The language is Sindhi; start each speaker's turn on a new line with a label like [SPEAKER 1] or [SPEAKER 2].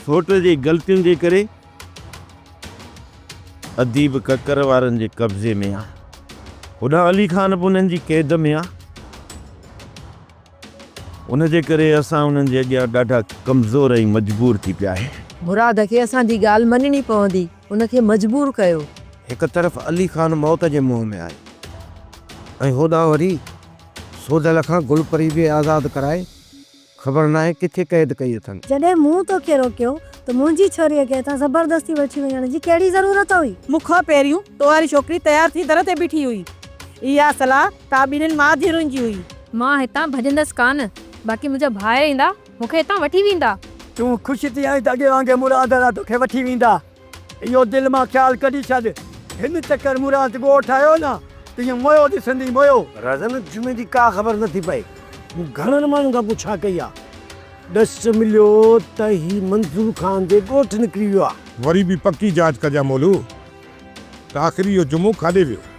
[SPEAKER 1] سوٽ جي غلطين جي ڪري اديب ڪڪر وارن جي قبضي ۾ آ. هوڏانهن علي خان به انهن جي قيد ۾ آ. ان جي ڪري اسان انهن جي اڳيان ڏاڍا ڪمزور ۽ مجبور ٿي پيا آهيون.
[SPEAKER 2] مراد کي اسان جي ڳالهه مڃڻي پوندي. ان کي مجبور ڪيو.
[SPEAKER 3] هڪ طرف علي خان موت جي منهن ۾ آهي ۽ هوڏانهن وري سوڍل کان گل پري به آزاد ڪرائي خبر ناهي ڪٿي قيد ڪئي اٿن.
[SPEAKER 4] جڏهن مون توکي روڪيو ته منهنجي ڇوريء کي هتان زبردستي وٺي وڃڻ جي ڪهڙي ضرورت هئي؟
[SPEAKER 5] مون کان پهريون تو واري ڇوڪري تيار ٿي در تي بيٺي هئي. اها صلاح توهان ٻنهين ماء ڌيئرن جي هئي.
[SPEAKER 6] مان هتان ڀڄندس ڪانه، باقي منهنجا ڀائر ايندا، مون کي هتان وٺي ويندا.
[SPEAKER 7] تون خوش ٿي آئين ته اڳي وانگي مراد وارا توکي وٺي ويندا. اهو دل مان خيال ڪڍي ڇڏ. هن چڪر مراد ڳوٺ آيو نه ته ائين مويو ڏسندين مويو.
[SPEAKER 3] رازن جمعي جي ڪا خبر نه ٿي پئي. مون گهڻن ماڻهن کان پڇا ڪئي آ. ڏس مليو ته هي منظور خان جي ڳوٺ نڪري ويو آ.
[SPEAKER 8] وري به پڪي جاچ ڪجان مولو ته آخر اهو جمعو ڪاڏي ويو.